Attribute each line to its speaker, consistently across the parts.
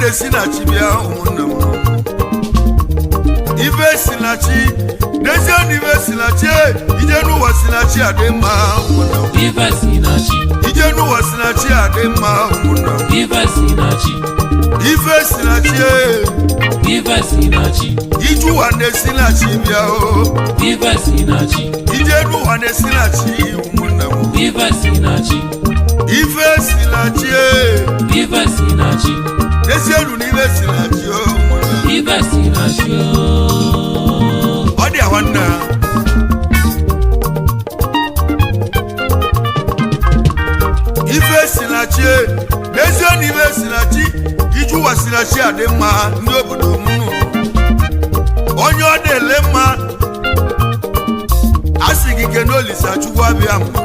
Speaker 1: Na-esi na chi bịa, ụmụnne m. Ife si na chi n'ezie na ife si na chi, ije n'ụwa si na chi adị mma, ụmụnne m.
Speaker 2: Ife si na chi.
Speaker 1: Ije n'ụwa si na chi adị mma, ụmụnne m.
Speaker 2: Ife si na chi.
Speaker 1: Ife si na chi.
Speaker 2: Ife si na chi.
Speaker 1: Ije ụwa na-esi na chi bịa o.
Speaker 2: Ife si na chi.
Speaker 1: Ije n'ụwa na-esi na chi, ụmụnne m.
Speaker 2: Ife si na chi.
Speaker 1: Ife si na chi.
Speaker 2: Ife si na chi.
Speaker 1: N'ezie nu na ife si na chi o, ụmụnne m.
Speaker 2: Ife si na chi ooo.
Speaker 1: Ọ dị awa nna. Ife si na chi, n'ezie na ife si na chi, ije ụwa si na chi adị mma, ndị obodo m nụ. Onye ọ na-ele mma, a sị gị kene Olisa Chukwu abịa mma.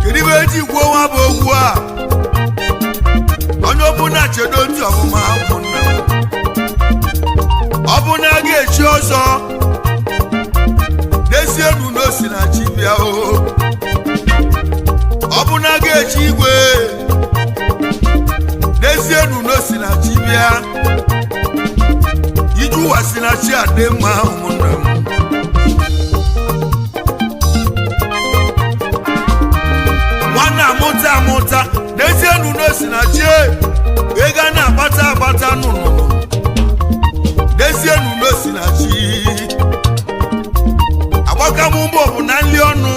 Speaker 1: Kedu ibe eji gwuo nwa bụ okwu a? Onye ọbụla chedo ntị ọfụma, ụmụnne m. Ọ bụ na a ga-echi ọzọ, n'ezie nu na o si na chi bịa o. Ọ bụ na a ga-echi igwe, n'ezie nu na o si na chi bịa. Ije ụwa si na chi adị mma, ụmụnne m. Nwanne, amụta amụta, n'ezie nu na o si na chi. Ego a na-agbata agbata nụnụ, n'ezie nu na o si na chi. Agbaka m mbọ bụ na nli ọnụ,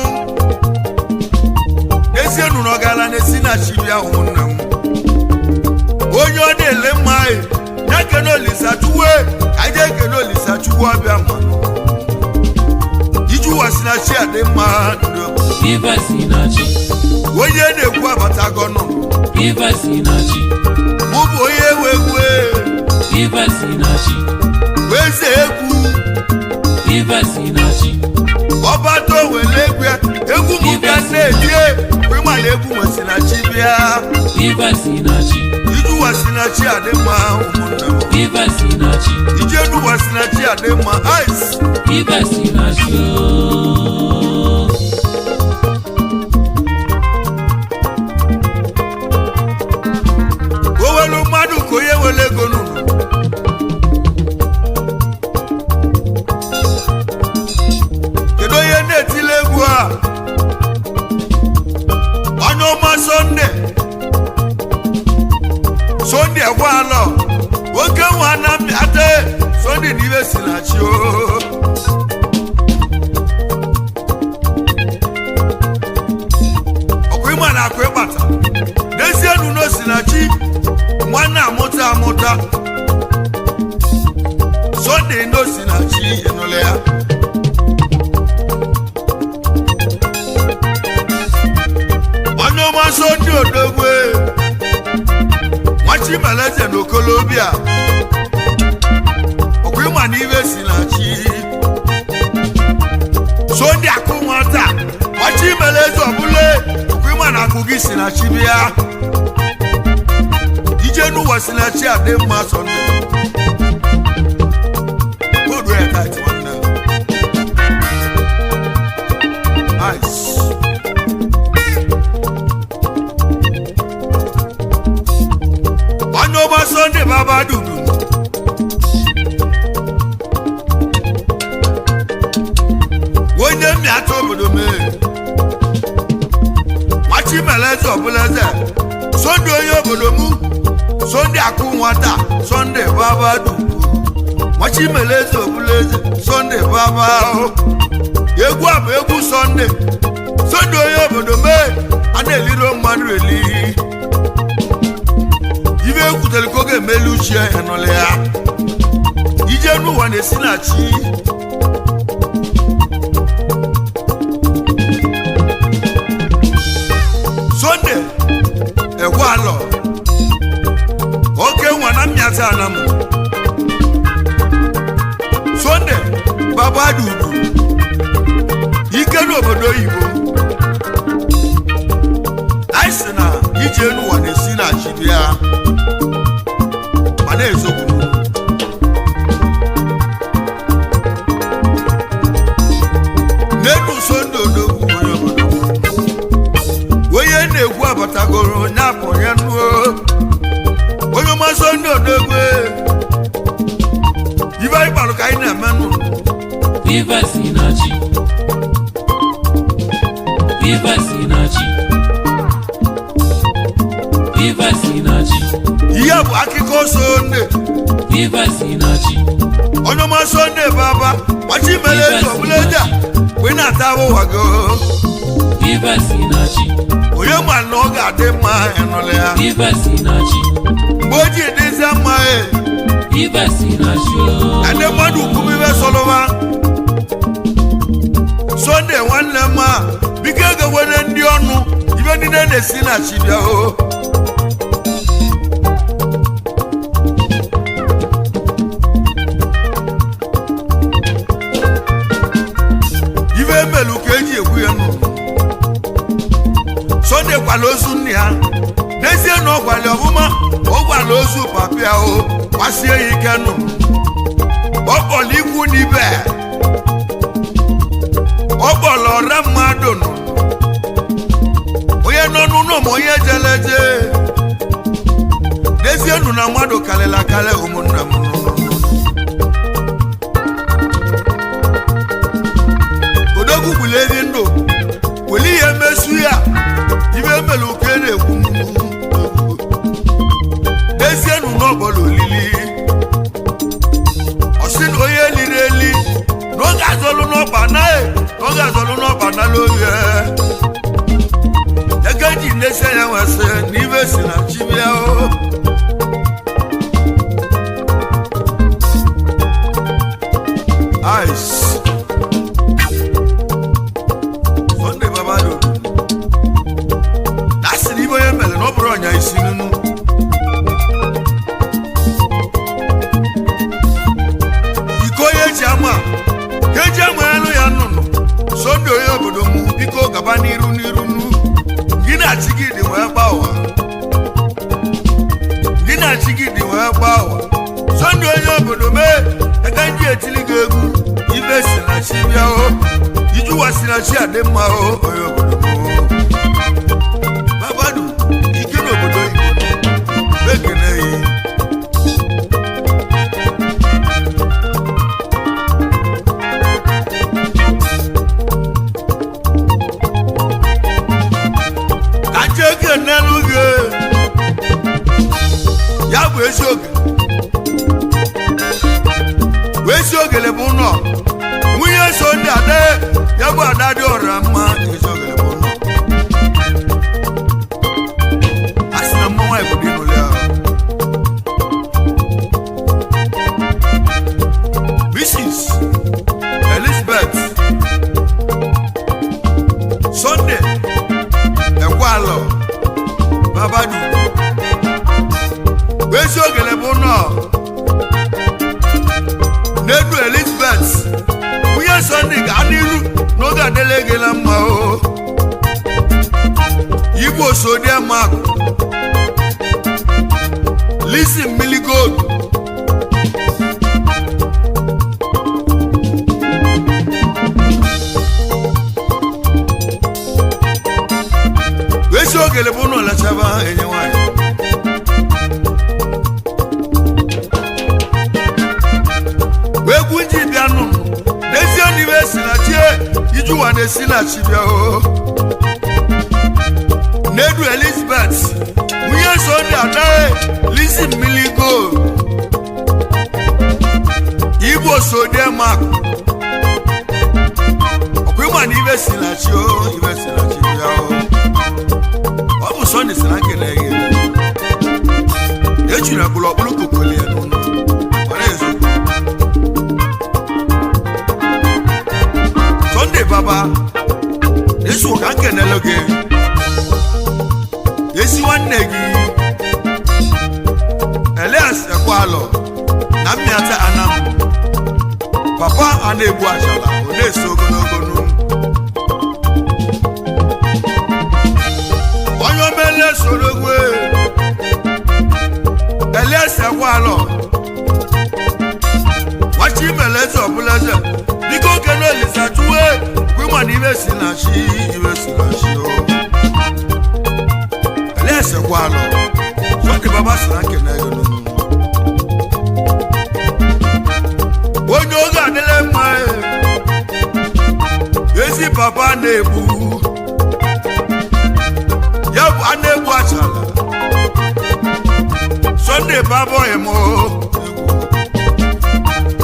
Speaker 1: n'ezie nu na ọgala na-esi na chi bịa, ụmụnne m. Onye ọ na-ele mma anyị ya kene Olisa Chukwu, anyị jee kene Olisa Chukwu ọbịa mma. Ije ụwa si na chi adị mma, ndị obodo.
Speaker 2: Ife si na chi.
Speaker 1: Onye na-ekwu abatago nụ.
Speaker 2: Ife si na chi.
Speaker 1: Mụ bụ onye ewe egwu.
Speaker 2: Ife si na chi.
Speaker 1: Eze egwu.
Speaker 2: Ife si na chi.
Speaker 1: Ọba tó wele egwu ya, egwu m bịa na-etie ịmala egwu nwesi na chi bịa.
Speaker 2: Ife si na chi.
Speaker 1: Ije ụwa si na chi adị mma, ụmụnne m.
Speaker 2: Ife si na chi.
Speaker 1: Ije n'ụwa si na chi adị mma, ice.
Speaker 2: Ife si na chi ooo.
Speaker 1: O welu mmadụ ka onye wele ego n'ụlọ. Kedu onye na-etile egwu a? Onye ọma, Sọnde, Sọnde egwualọ oke nwa na ate Sọnde na ibe si na chi o. Ọkwa ịma na akwa ịgbata, n'ezie nu na o si na chi. Nwanne, amụta amụta, Sọnde na o si na chi, ịnụla ya? Onye ọma, Sọnde odogwe nwachimeleze na okolobia, ọkwa ịma na ibe si na chi. Sọnde akụ nwata nwachimeleze ọbụla, ọkwa ịma na akụ gị si na chi bịa. Ije n'ụwa si na chi adị mma. Sọnde kóòdù ẹ̀ tight, nwanne. Nice. Onye ọma, Sọnde baba dudu, onye mmịata obodo mee nwachimeleze ọbụlaeze. Sọnde onye obodo mụ, Sọnde akụ nwata, Sọnde baba dudu, nwachimeleze ọbụlaeze, Sọnde baba ahụ. Egwu a bụ egwu Sọnde. Sọnde onye obodo mee, a na-eliro mmadụ eli. Ibe ekwutere ka ọ ga-emelu uche ya nọla ya. Ije n'ụwa na-esi na chi. Sọnde egwualọ oke nwa na mmịata ana m. Sọnde baba dudu, ike n'obodo oyibo. Anyị sị na ije n'ụwa na-esi na chi bịa, ma na-ezokwu. N'elu Sọnde odogwu onye obodo, onye gbalụ ka anyị na-eme nụ.
Speaker 2: Ife si na chi. Ife si na chi. Ife si na chi.
Speaker 1: Ihe bụ akụkọ Sunday.
Speaker 2: Ife si na chi.
Speaker 1: Onye ọma Sunday baba gbachi mere eze ọbụla eji a mgbe ị na-ata ụwa gị.
Speaker 2: Ife si na chi.
Speaker 1: Onye ma na ọ ga-adị mma ịnụla ya.
Speaker 2: Ife si na chi.
Speaker 1: Mgbe o ji dịzie mma e
Speaker 2: Ife si na chi o.
Speaker 1: ka ndị mmadụ kwubu ibe sọlụwa Sunday nwanne m a biko egewere ndị ọnụ ibe niile na-esi na chi bịa o. Ibe emelu ka eji ekwu ya nụ. Sunday kwala ozu nne ya n'ezie na ọ gwara ọfụma, ọ gwara ozu papịa o kwasie ya ike nụ. Ọ kpọrọ ikwu n'ibe, ọ kpọrọ ọra mmadụ nụ, onye nọ n'ụlọ ma onye jeleje. N'ezie nụ na mmadụ karịrị akarị ụmụnne m nụ. Odogwu gburu ezi ndụ weli ihe mesu ya ibe emere uke na-ekwu. N'ezie nụ n'ọbọla olili ọ sị na onye liri eli na ọ ga-azọlụ n'ọba nae na ọ ga-azọlụ n'ọba nala oge eke ji n'ezie ya nwesị na ibe si na chi bịa o. Ice. Sunday Babado na asị na ibe onye mere na ọ bụrụ ọnya isi nunu iko onye eji ama ka eji ama elu ya nnụnụ. Sunday onye obodo m biko gaba n'iru n'iru nu gị na chi gị dị wee gbaa ụwa, gị na chi gị dị wee gbaa ụwa. Sunday onye obodo mee eke ndị etili gị egwu ibe si na chi bịa o ijuwa si na chi adị mma o onye obodo m Babado ike n'obodo Igbo ekene ya. Ka nche n'elu gị ya bụ ezi oge bụ ezi ogele bụ ụlọ nwunye so ndị ada ya bụ ada dị ọra mma. Ezi ogele bụ ụlọ a sị na mma nwaanyị bụ di n'ụlọ ya. Mrs. Elizabeth Sunday Ekwalọ Babadu ezi ogele bụ nọ n'edu Elizabeth nwunye Sunday ga n'iru n'oge adịla gị na mma o. Igbo sodiamakụ Lisi mmili gold ezi ogele bụ ụlọ lechaba enye nwanyị egwu ji bịa nụ. N'ezie na ibe si na chi ijuwa na-esi na chi bịa o n'edu Elizabeth nwunye Sunday adaghị Lisi mmili gold Igbo sodiamakụ ọkwa ịma na ibe si na chi o ibe si na chi bịa o. Ọ bụ Sunday si na nkele gị ejiri agbụrụ ọkpụrụ kokoli ya n'ụlọ ọ na-ezo. Sunday Baba esu ka nkenele gị ezi nwanne gị Elias Ekwalọ na Mmiata Anam papa a na-egbu achala ọ na-eso ogologo nu onye omele soro egwu Elias Ekwalọ nwachi mere eze ọbụla eze biko oge na Olisa chụwe kwịma na ibe si na chi ibe si na chi o Elias Ekwalọ Sunday Baba si na nkene ego n'ụlọ. Papa na-egbu ya bụ a na-egbu achala. Sunday Baba emo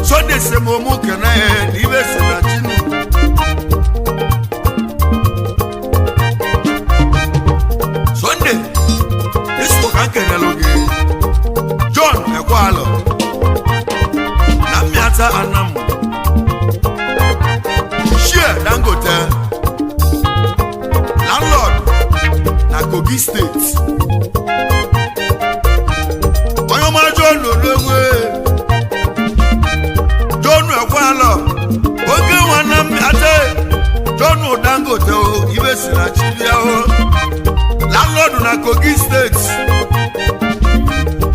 Speaker 1: Sunday si m mụ kene na ibe si na chinu. Sunday isiko ka nkenelu gị John Ekwalọ na Mmiata Anam Shie Dangote landlord na Kogi State. Onye ọma John Ologwe John Ekwalọ oge nwa na Mmiata John Dangote o ibe si na chibia o landlord na Kogi State.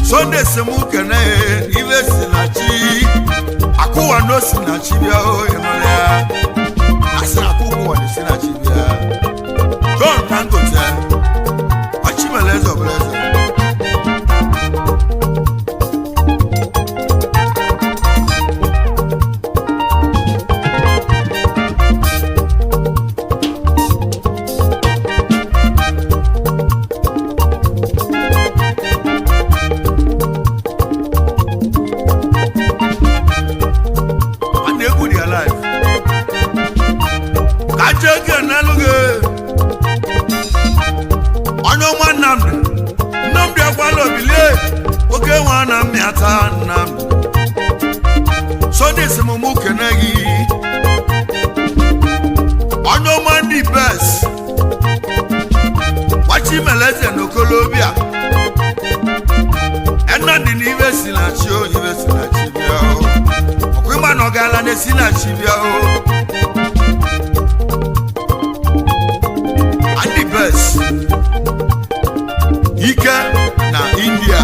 Speaker 1: Sunday si mụ kene ibe si na chi akụwa na o si na chi bịa o ịnụrụ ya asị na akụkụ na si na chi bịa. John Dangote Ọchịmeleze ọbụlaeze. A na-egwu dị alive ka jee kenelụ gị onye ọma Nnamdi Nnamdi Ekwalọ bilie oke nwa na Mmiata Nnamdi Sunday si m mụ kene gị onye ọma ndị bes Nwachimeleze na Okolobia Nnamdi na ibe si na chi o ibe si na chi bịa o ọkwa ịma na ọ gaala na-esi na chi bịa o Andy Best Ike na India.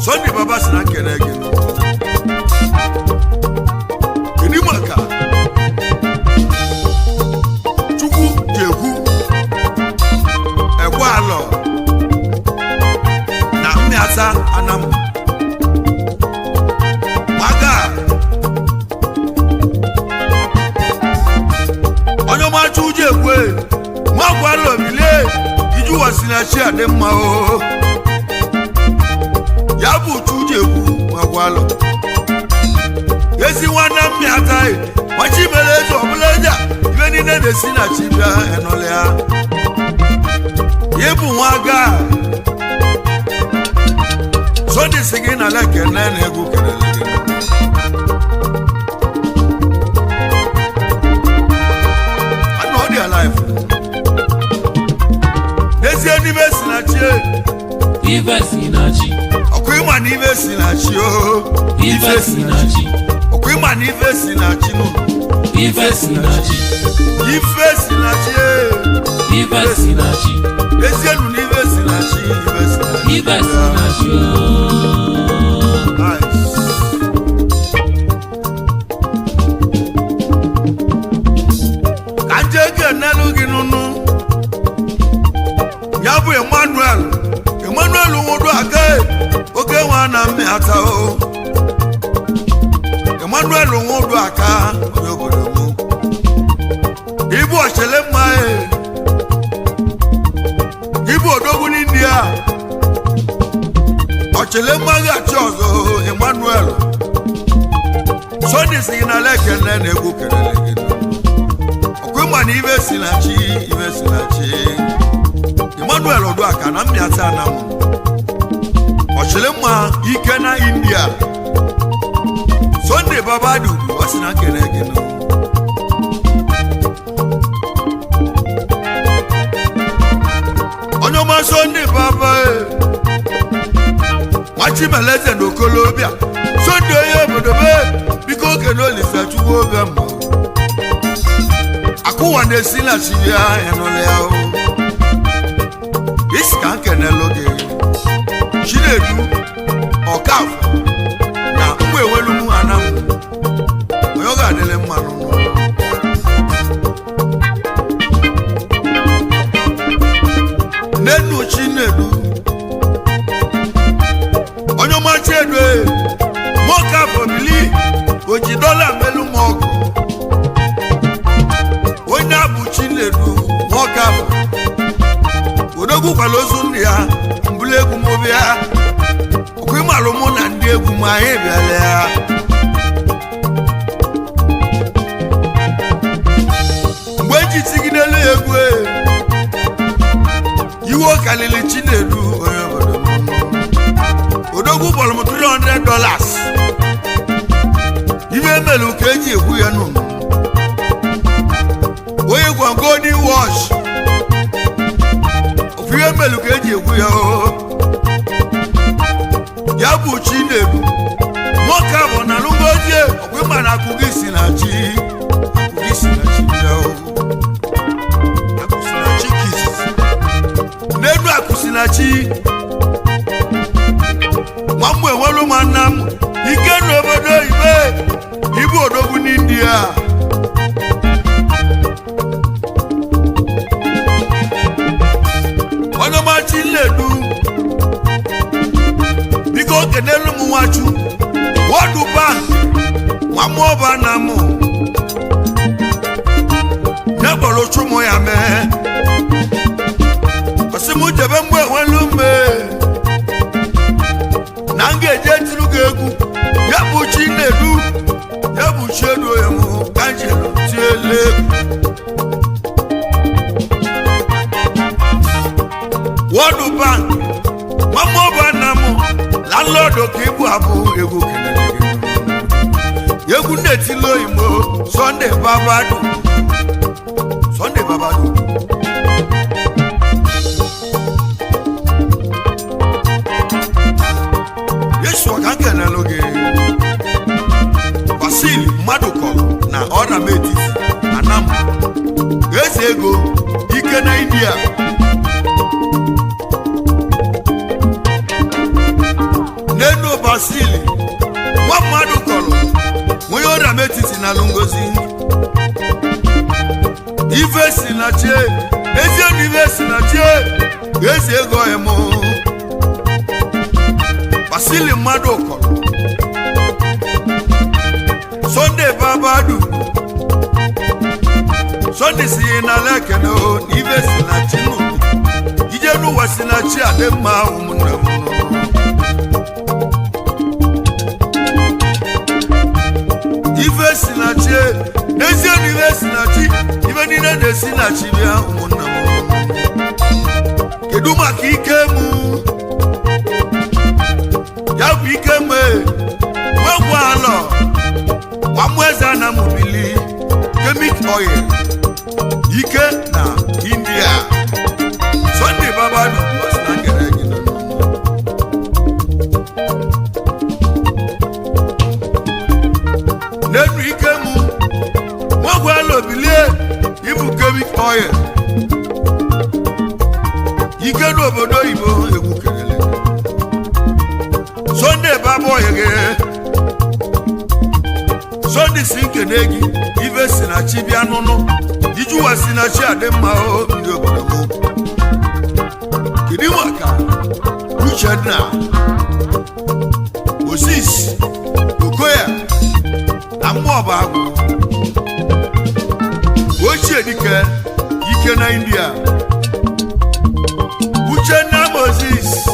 Speaker 1: Sunday Baba si na nkene gị. Kedu maka Chukwu Jegwu Ekwalọ na Mmiata Anam Gbaga onye ọma Chukwu Jegwu nwa gwara obilie ijuwa si na chi adị mma o ya bụ Chukwu nwa gwalọ ezi nwanne Mmiata Nwachi mere eze ọbụla eja ibe niile na-esi na chi bịa enụlịa ya ịbụ nwa ga Sunday si gị na lekene na egwu kelele gị. Anụ ọ dị alive n'ezie n'ime si na chi.
Speaker 2: Ife si na chi.
Speaker 1: Ọkwa ịma na ibe si na chi o
Speaker 2: Ife si na chi.
Speaker 1: Ọkwa ịma na ife si na chi nụ.
Speaker 2: Ife si na chi.
Speaker 1: Ife si na chi e.
Speaker 2: Ife si na chi.
Speaker 1: N'ezie nụ na ife si na chi ife si na chi.
Speaker 2: Ife si na chi ooo.
Speaker 1: Nice. Ka nje ga-enelu gị nụnụ ya bụ Emmanuel Emmanuel nwụrụ aka oke nwa na Mmiata o Emmanuel nwụrụ aka onye obodo m ibu ọchele mma e ibu odogwu n'India ọchele mma ghachi ọzọ Emmanuel Sunday si gị na lekene na egwu kelele gị ọkwa ịma na ibe si na chi ibe si na chi Emmanuel Oduaka na Mmiata Anam ọchịrị mma ike na India Sunday Baba Dudu ọ sị na nkele gị nụ. Onye ọma Sunday Baba e Nwachimeleze na Okolobia Sunday onye obodo be biko okene Olise Chukwu oge mma akụwa na-esi na chi ya enụla ya o isi ka nkenelu gị Chinedu Ọkafọ na mgbe enwelu m anam onye ọ ga-adịrị mma n'ụlọ nenu Chinedu onye ọma Chiedu e nwoke afọ bili oji dọla melu m ọgụ onye kalili Chinedu onye obodo m. Odogwu kpọrọ m $300. Ife emelu ka eji ekwu ya nụ. Onye gwa Golden Watch, ofu ihe emelu ka eji ekwu ya o. Ya bụ Chinedu nwoke bụ na lụgozie ọkwa ịma na akụ gị si na chi, akụ gị si na chi bịa o. Akụ si na chi ka izizi n'elu akụ si na chi. Nwa m enwelu nwanna m ike n'obodo oyibo, ibu odogwu n'India. Onye ọma Chinedu, biko kenelu m nwachu World Bank, nwa mmụọba na mụ ya kpọrọ ụchụ ya mee ọsị m jebe mgbe enwelu mme na m ga-eje tiri gị egwu. Ya bụ Chinedu, ya bụ Chiedu ya mụ ka m jere tiele egwu. World Bank, nwa mmụọba na mụ landlord ka ibu abụ egwu kelele gị. Egwu na-etili oyimo Sunday Babadu, Sunday Babadu. Yesu ọka nkelelu gị Basil mmadụ kọrọ na ọrametis anam eze ego ike na India. N'enu Basil nwa mmadụ kọrọ onye ọrịa metiti na alụngozi ife si na chie ezienu ife si na chie eze ego emu Basili mmadụ kọrọ Sunday Babadu. Sunday si n'ala ekene o na ife si na chi nụ ije n'ụwa si na chi adị mma ụmụnne m nụ. Ife si na chi n'ezie na ife si na chi ife niile na-esi na chi bịa ụmụnne m. Kedu maka ike mụ? Ya bụ ike m nwegwu alọ nwamụ eze na mobili chemic oil ike na India. Sunday Babadu ọsị na nkere gị nọ n'ọnụ. N'enu ike mụ nwegwu alọ bilie ibu chemic oil ike n'obodo oyibo egwu kelele Sunday baba oyege. Sunday si nkene gị ife si na chi bịa nụnụ ijuwa si na chi adị mma o ndị obodo m. Kedu maka Uchenna Osis Okoya na mmụọba agwụ ochie dike ike na India? Uchenna Moses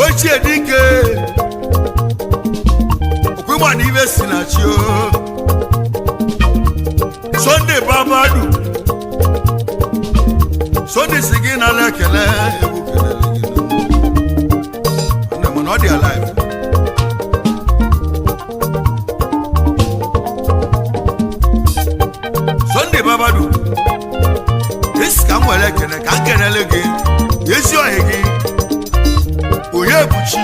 Speaker 1: ochie dike okwema na ibe si na chi o. Sunday Babadu, Sunday si gị nala ekele egwu kelele gị nne mana ọ dị alive. Sunday Babadu esi ka m were ekele ka m kelele gị ezi ohi gị onye ebuchi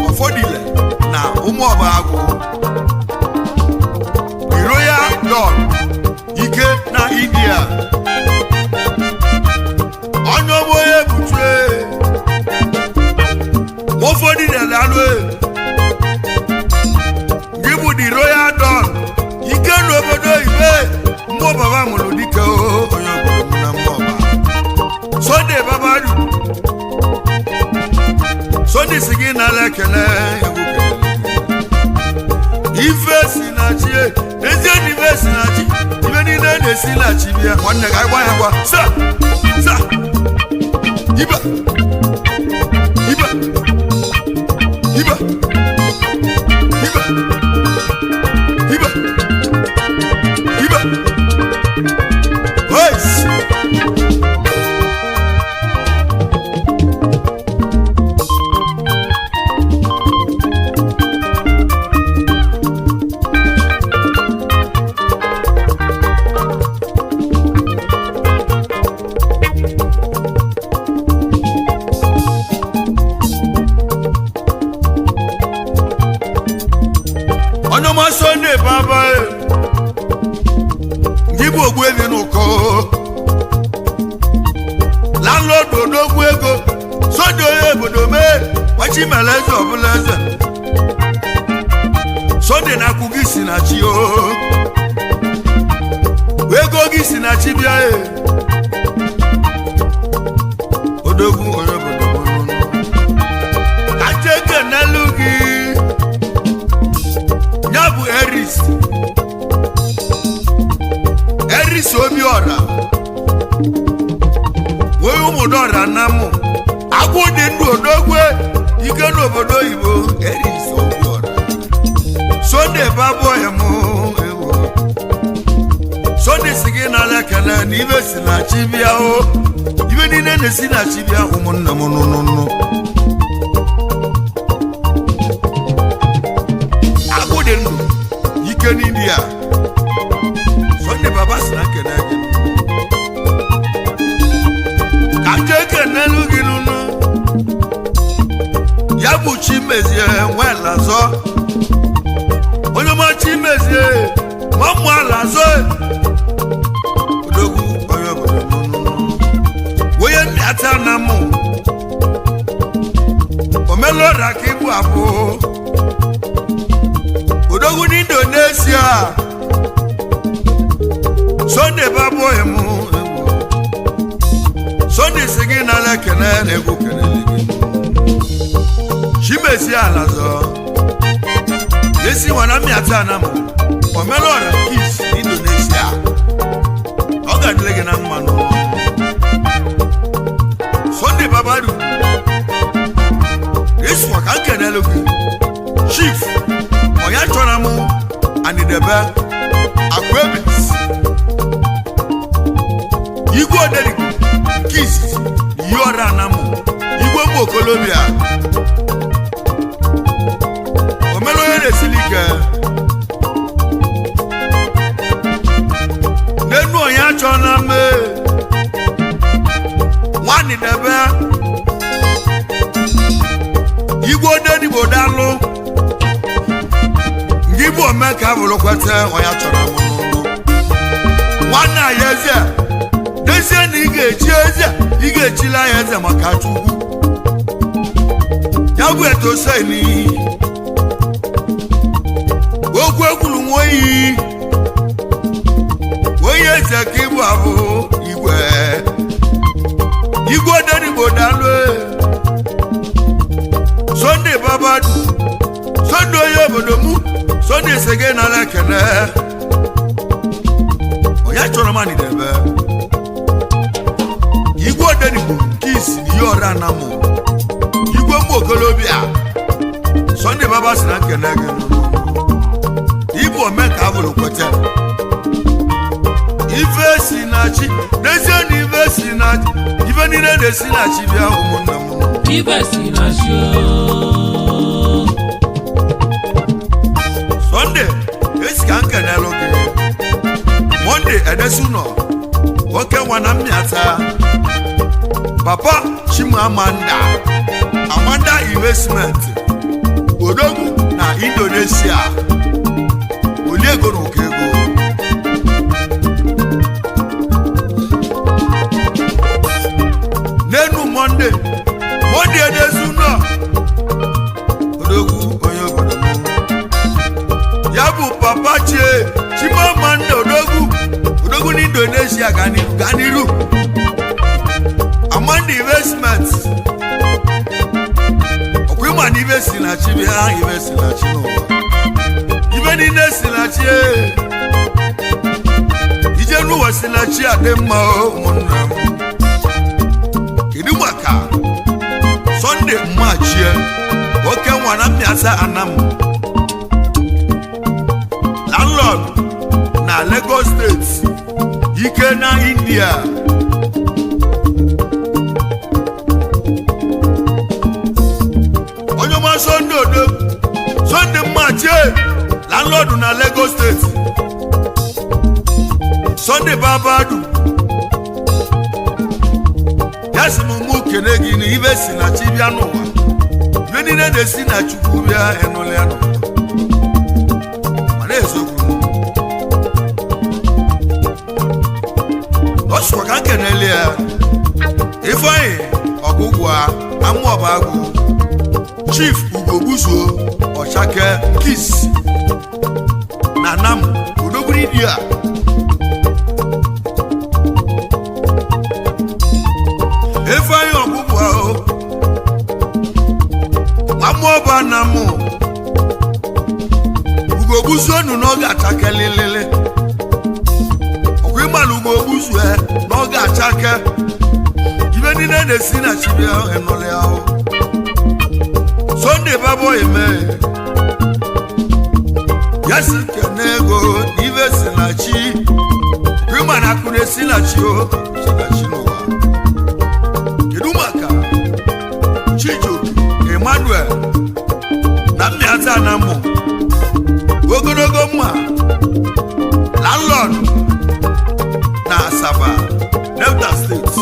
Speaker 1: ọfọdịle na ụmụọba agwụ Royal Don ike na India. Onye ọbụ onye ebuchue ụfọdụ na-alụ gị bụ the Royal Don ike n'obodo oyibo mmụọ baba mụrụ dike o, onye obodo m na mmụọ ọba Sunday Babadu. Sunday si gị nara ekele egwu kelele ife si na chi n'ezie na ife si na chi ife niile na-esi na chi bịa nwanne ka anyị gwa ya gwa sa sa ibe ibe ibe ibe ibe ibe. Ois! Sunday baba ndị bụ ogbu ebi n'ụkọ landlord odogwu ego Sunday onye obodo mee gbachimele eze ọbụla eze. Sunday na-akwụ gị si na chi o ego gị si na chi bịa e odogwu onye obodo m kacha ekenelu gị ya bụ Eris Eris Obiora onye ụmụdọra na mụ agwụ dị ndụ odogwu ike n'obodo oyibo. Eris Obiora Sunday babụọ m ewo. Sunday si gị nara ekele na ibe si na chi bịa o ibe niile na-esi na chi bịa ụmụnna m nụnụnụ agwụ dị ndụ ike n'India. Sunday baba si na nkene gị ka nje ekenelu gị nụnụ ya bụ Chimezie nwelazọ onye ọma Chimezie ma mmụ alazọ odogwu onye obodo nụnụ onye mmịata na mụ omelora ka ibu abụ odogwu n'Indonesia. Sunday babụghị m Sunday si gị nara ekene na egwu kelele gị Chimezie alazọ esi nwana mmịata na mụ omelora kis n'Indonesia ọ ga-adịrị gị na mmanụ. Sunday babadu esukwa ka nkenelu gị Chief ọya chọrọ m anidebe akwebis igwe oderigbo kis yiọra na mụ igwe mgbe okolobịa omere onye na-esili ike n'enu ọya chọrọ m nwanne debe igwe odenigbo dalụ ndị bụ ome ka bụrụ kweta ọya chọrọ m n'ụlọ nwanne anyị eze dezie na ị ga-echi eze ị ga-echila ya eze maka Chukwu ya bụ etoseni okwu ekwuru nwa oyi onye eze ka ịbụ abụ igwe igwe odenigbo dalụ. Sunday babadu Sunday onye obodo mụ Sunday si gị nara ekele onye chọrọ m anidebe igwe odenigbo nke isi na ihe ọra na mụ igwe mgbe okolobịa Sunday baba si na nkele gị ibu ome ka abụrụ kweta ife si na chi n'ezie na ife si na chi ife niile na-esi na chi bịa ụmụnna m.
Speaker 2: Ibe si na chi o.
Speaker 1: Sunday esi ka nkenelụ gị Monday edesunọ nwoke nwa na mmịata papa Chimamanda Amanda Investment odogwu na Indonesia oliego na ụkọ ego n'enu Monday Monday edesunọ odogwu onye obodo m ya bụ papa chie Chimamanda odogwu odogwu na Indonesia gaa n'iru Amanda Investment ọkwa ịma na ibe si na chi bịa ibe si na chi n'ụwa ibe niile si na chi e. Ije n'ụwa si na chi adị mma o, ụmụnna m kedu maka Sunday mmachie oke nwa na mmịasa anam landlord na Lagos State ike na India onye ọma Sunday odo Sunday mmachie landlord na Lagos State Sunday babadu ya sị m mụ kene gị na ibe si na chi bịa n'ụwa ibe niile na-esi na Chukwu bịa enụla ya n'ụwa mana Agụ, Chief Ugogbuzuo Ọchake Nkis na Nam Odogburu India. Ifeanyi Ọgbụgbụ ahụ Amụọba na mụ Ugogbuzuonu na ọ ga-achake lelele. Ọkwa ịmala Ugogbuzue na ọ ga-achake ibe niile na-esi na chibia enọlị ahụ. Sunday Babo eme ya si kene ego na ibe si na chi. Ọkwa ịma na akụ na-esi na chi, o si na chi n'ụwa. Kedu maka Chijioke Emmanuel na Mmiata na mụ ogologo mma, landlord na Asaba, Delta State?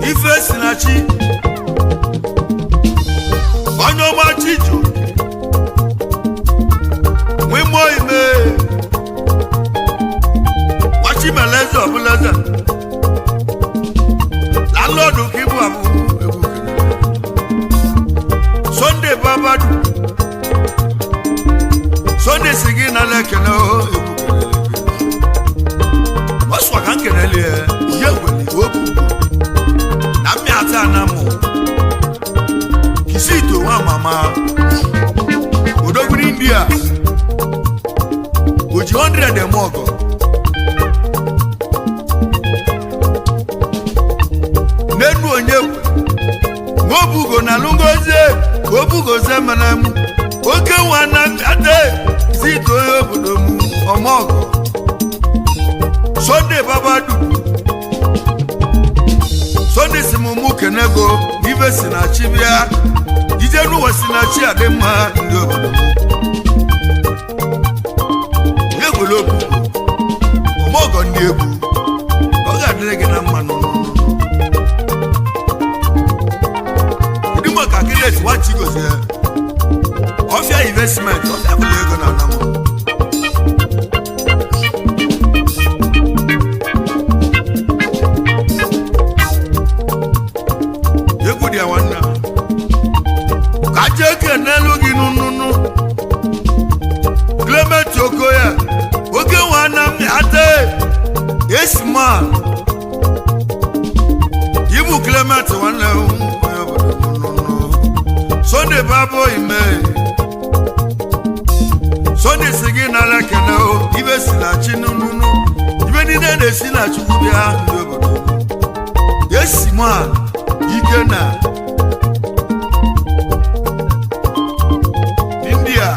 Speaker 1: Ife Sinachi, onye ọma, Chijioke nwemo ime nwachimeleze ọbụlaeze, landlord ka ibu abụ egwu. Sunday Babadu, Sunday si gị nala ekele o, egwu ọsụkwa ka nkelele ya ihe gwele okwu na mmịata na mụ kisito nwa mama Odogwuri India oji 100 eme ọgọ. N'enu onye nwobugo na lungozie obugozie mere m oke nwa na ate zito onye obodo m ọmọgọ. Sunday Babadu, Sunday si m mụ kenego ife si na chi bịa ije n'ụwa si na chi adị mma. Ndị obodo m onye gwere obugo ọmọgọ, ndị egwu ọ ga-adịrị gị na mma n'ụlọ. Kedu maka Kenneth Nwachigozie, Ọfịa Investment, ọfịa bụla ego na anamụ? Egwu dị ya nwanne ka jee kenelu gị nụnụnụ. Clement Okoye, oke nwanne m ate esman ibu. Clement nwanne m onye obodo m nụnụ. Sunday Babo ime, Sunday si gị nara ekele o. Ibe si na chi nụnụnụ, ibe niile na-esi na Chukwu bịa. Ndị obodo m esman ike na India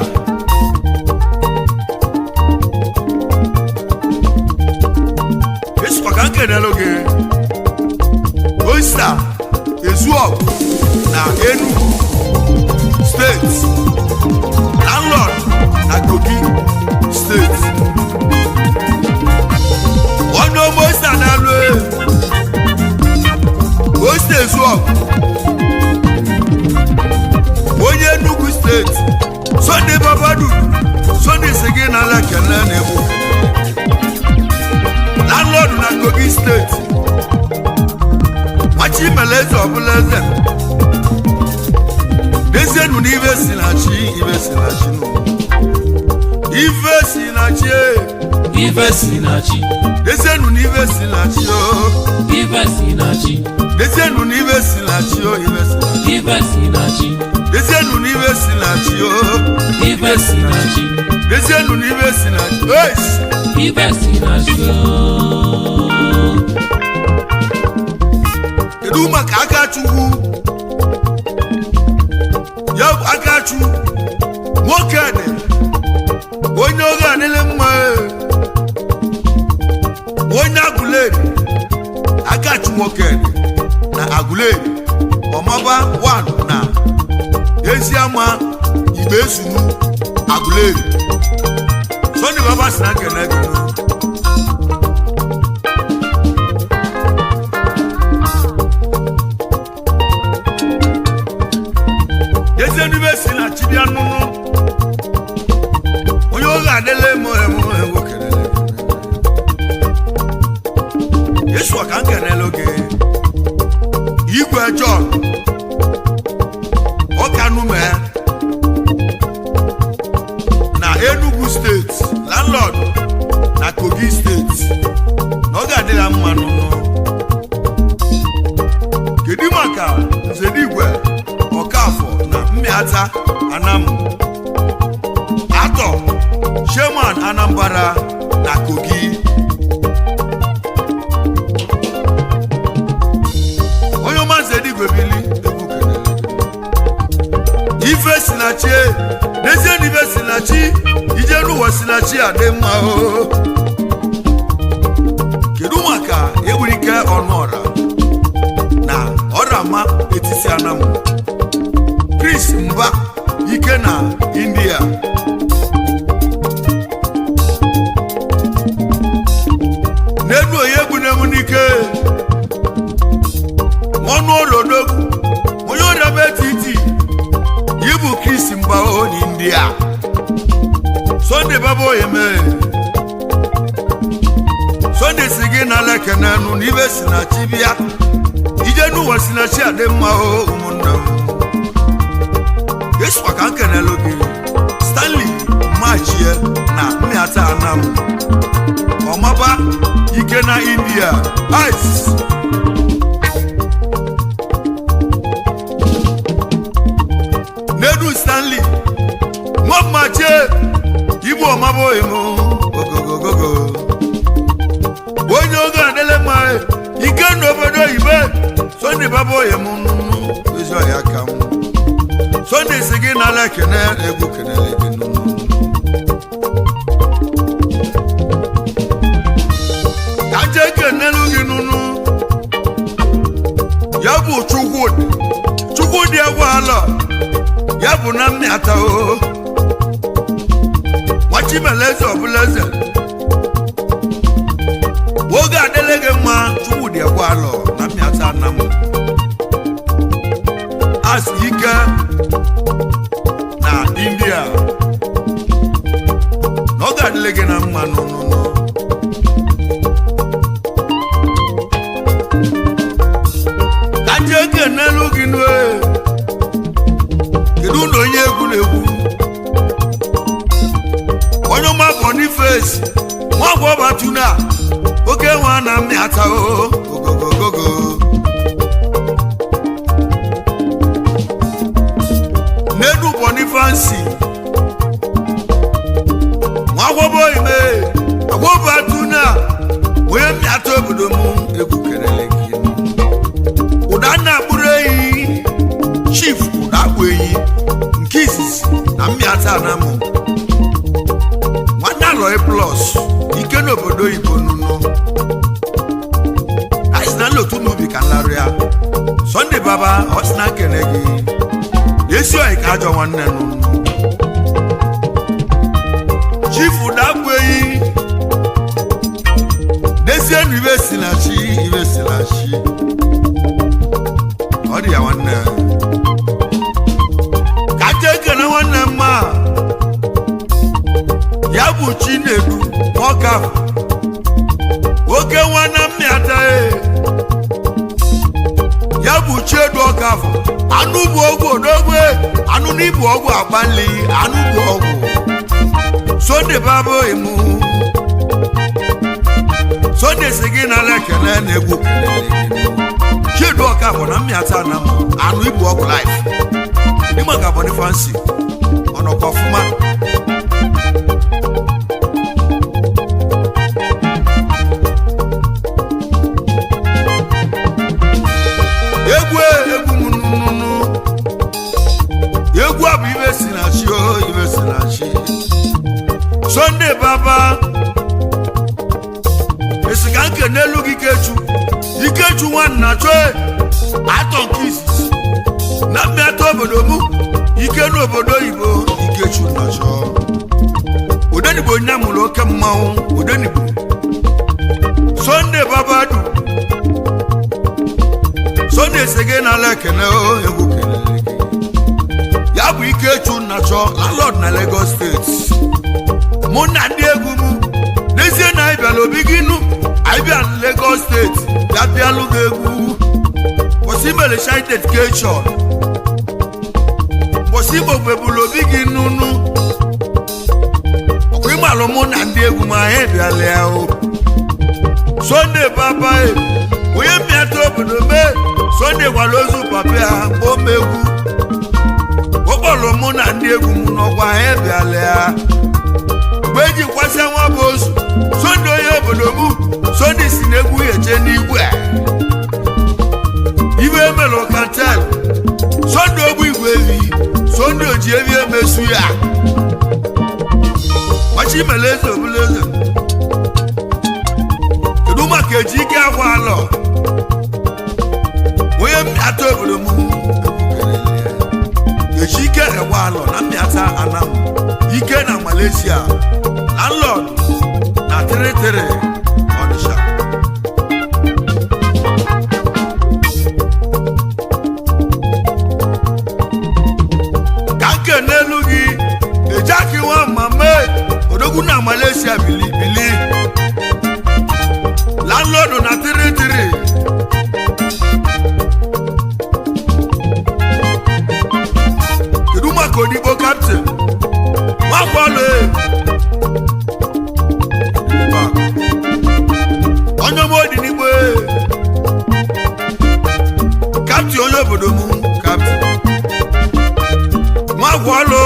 Speaker 1: esikwa ka nkelelu gị. Oyster Ezuọgụ na Enugu Steeti, landlord na Kogi Steeti. Onye ọma Oyster na-alụ Oyster Ezuọgụ, onye Enugu Steeti. Sunday Babadu, Sunday si gị n'ala kele na egbu landlord na Kogi Steeti. Nwachimele eze ọbụla eze dezienu na ibe si na chi, ibe si na chi nụ, ife si na chi e.
Speaker 2: Ife si na chi.
Speaker 1: Dezienu na ibe si na chi o.
Speaker 2: Ife si na chi.
Speaker 1: Dezienu na ibe si na chi o, ibe si na chi.
Speaker 2: Ife si na chi.
Speaker 1: Dezienu na ibe si na chi o.
Speaker 2: Ife si na chi.
Speaker 1: Dezienu na ibe si na chi. Eis!
Speaker 2: Ife si na chi ooo.
Speaker 1: Kedu maka Akachukwu? Ya bụ Akachu nwoke dị onye oge adịlị mma e. Onye Agụleri, Akachu nwoke dị na Agụleri Ọmaba 1 na Eziama Igbe Esunu Agụleri. Sunday Baba si na kene gị. Ezi si na chibia nụnụ, onye oge adịla emo emo ewo kelele Yesu ọka nkenele. ga-adị ya mma nụnụ. Kedu maka Nzedigwe Ọkafọ na Mmiata Anam Atọ Sheman Anambra na Kogi? Onye ọma Nzedigwe, bili, egwu kelele. Ife si na chi, n'ezie na ife si na chi ije n'ụwa si na chi adị mma o. Kedu maka Egburike Ọnụọra na Ọrama Etiti Anam, Chris Mba Ike na India? N'elu onye egwu na-emu n'ike ọnụ ọrụ odogwu, onye ọrịa bụ etiti ibu Chris Mba o na India. Sunday Baba Oyeme, Sunday si gị nala ekene nụ na ibe si na chi bịa ije n'ụwa si na chi adị mma o. Ụmụnne m, esukwa ka m kenelu gị Stanley Machie na Mmiata Anam, Ọmaba Ike na India ice. N'edu Stanley Nwamachie ibu ọmaba oyemu ogogogogo, onye oge adịla mma ike n'obodo oyibo. Sunday Baba Oyemu nụnụ ezi ọhịa ka m. Sunday si gị nala ekene, egwu kenele gị nụnụ. Ka nje kenelu gị nụnụ, ya bụ Chukwudị, Chukwudị egwu ala ya bụ na Mmịata o Nwachimeleze ọbụla eze. Oge adịla gị mma. Chukwudị egwu alọ na Mmịata Anam asị ike na India na ọ ga-adịla gị na mma nụnụnụ. Ka nje kenelu gị nue. Kedu na onye egwu na-egwu? Onye ọma Boniface nwa Ọbatuna, oke nwa na Mmịata o ogogogogo. N'elu Bonifansi nwa agwọbọ ime agwọbatuna, onye Mmịata obodo m, egwu kelele gị. Ụda nna akpụrụ ehi, Chief Ụda Akpụ Ehi nke izizi na Mmịata Anamụ, nwanne Aloi Plus ike n'obodo oyibo nụnụ. Anyị si na nlotu n'ubi ka nlarụ ya. Sunday Baba, ọ sị na nkene gị esi oyi ka ajọ nwanne nụnụ. Chief Ụda Akpụ Ehi, n'ezienụ ibe si na chi, ibe si na chi ọ dị ya nwanne. Ka nje ekene nwanne m ma ya bụ Chinedu nwoke, oke nwanne Mmịata e, ya bụ Chiedu Ọkafọ, anụ bụ ọgwụ odogwe, anụ n'ibu ọgwụ agbali, anụ bụ ọgwụ. Sunday Baba Emu, Sunday si gị nara ekele na egwu kelele. Chiedu Ọkafọ na Mmịata na m, anụ ibu ọgwụ life ịmaka Bonifansi ọnọkwa ọfụma. Egwu egwu m nụnụnụ, egwu a bụ ibe si na chi o, ibe si na chi. Sunday Baba esi ka nke n'elu gị Ikechu, Ikechu nwanna chọe atọ nke izizi na Mmịata obodo mụ, ike n'obodo oyibo. Ikechu nnachọ Odenigbo nya mụrụ oke mmanwụ Odenigbo. Sunday Baba du Sunday si gị n'ala ekene o, egwu kelele gị. Ya bụ Ikechu nnachọ, landlord na Lagos Steeti. Mụ na ndị egwu m, n'ezie na anyị bịara obi gị nụ, anyị bịara na Lagos Steeti bịa bịalụ gị egwu kwụsị mere shine dedication kwụsị Igbo bebulu obi gị nụnụ. Ọkwa ịmalụ mụ na ndị egwu m, anyị bịala ya o. Sunday baba e, onye mmịata obodo mee. Sunday gwara ozu papa ya kpọọ m egwu. Ụkpọrọ mụ na ndị egwu m n'ọkwa ha bịala ya mgbe eji kwasịa nwa bụ ozu. Sunday onye obodo mụ, Sunday si na egwu ya eche n'igwe ibe emere kantel. Sunday ogbu igwe evi, Sunday oji evi emesu ya machimele eze obula eze. Kedu maka eji ike akwa alọ, onye mmịata obodo m? Eji ike ekwe alọ na mmịata anam ike na Malaysia, landlord na 33 Ọnịsha. Ka nke n'elu gị ejaki nwa mama odogwu na Malaysia, bilibili landlord na 33. Kedu maka odigbo captain nwakwọlụ, onye ọma odinigbo captain, onye obodo m, captain nwakwọlụ,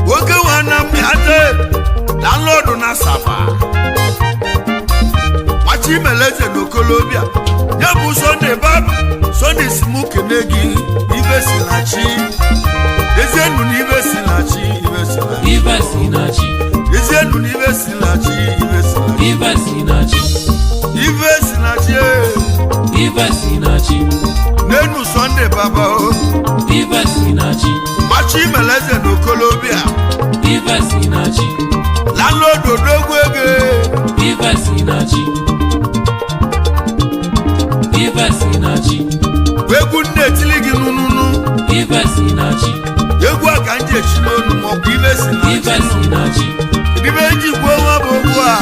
Speaker 1: nwoke nwanna m yate, landlord na Saba, nwachimeleze na okolobịa ya bụ Sunday baba. Sunday si mụ kene gị, ibe si na chi ezienu na ibe si na chi, ibe si na chi.
Speaker 2: Ife si na chi.
Speaker 1: Ezienu na ibe si na chi, ibe si na chi.
Speaker 2: Ife si na chi.
Speaker 1: Ibe si na chi ee.
Speaker 2: Ife si na chi.
Speaker 1: N'enu Sunday baba o.
Speaker 2: Ife si na chi.
Speaker 1: Nwachimeleze na okolobịa.
Speaker 2: Ife si na chi.
Speaker 1: Landlord odogwu ego.
Speaker 2: Ife si na chi. Ife si na chi.
Speaker 1: Egwu nne etili gị nụnụnụ.
Speaker 2: Ife si na chi.
Speaker 1: Egwu a ka m ji echi n'onu ma ọkwa ibe si na
Speaker 2: Ife
Speaker 1: chi.
Speaker 2: si na chi.
Speaker 1: Ibe eji gbuo nwa bụ okwu a.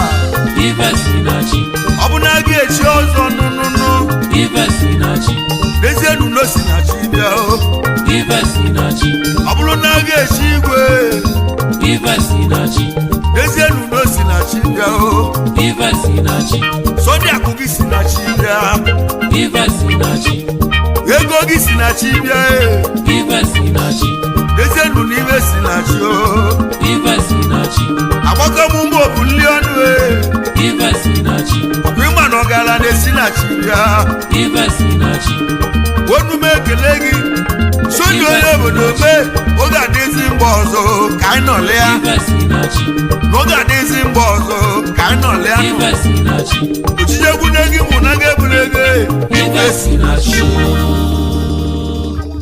Speaker 2: Ife si na chi.
Speaker 1: Ọ bụ na gị echi ọzọ nụnụnụ.
Speaker 2: Ife si na chi.
Speaker 1: N'ezienu na o si na chi bịa o.
Speaker 2: Ife si na chi.
Speaker 1: Ọ bụrụ na gị echi igwe.
Speaker 2: Ife si na chi.
Speaker 1: N'ezienu na o si na chi bịa o.
Speaker 2: Ife si na chi.
Speaker 1: Sọndị akụ gị si na chi bịa.
Speaker 2: Ife si na chi.
Speaker 1: Ego gị si na chi bịa e.
Speaker 2: Ife si na chi.
Speaker 1: N'ezienu na ibe si na chi o.
Speaker 2: Ife si na chi.
Speaker 1: Agbakọ m mbọ bụ nli ọnụ e.
Speaker 2: Ife si na chi.
Speaker 1: Ọkwa ịma na ọgara na-esi na chi bịa.
Speaker 2: Ife si na chi.
Speaker 1: Onu m ekele gị Sọndị onye obodo mee. Oge adịzi mgbe ọzọ ka anyị nọlịa.
Speaker 2: Ife si na chi.
Speaker 1: N'oge adịzi mgbe ọzọ ka anyị nọlịa nụ.
Speaker 2: Ife si na chi.
Speaker 1: Ojije egwu na gị mụ na gị ebule ego.
Speaker 2: Ife si na chi.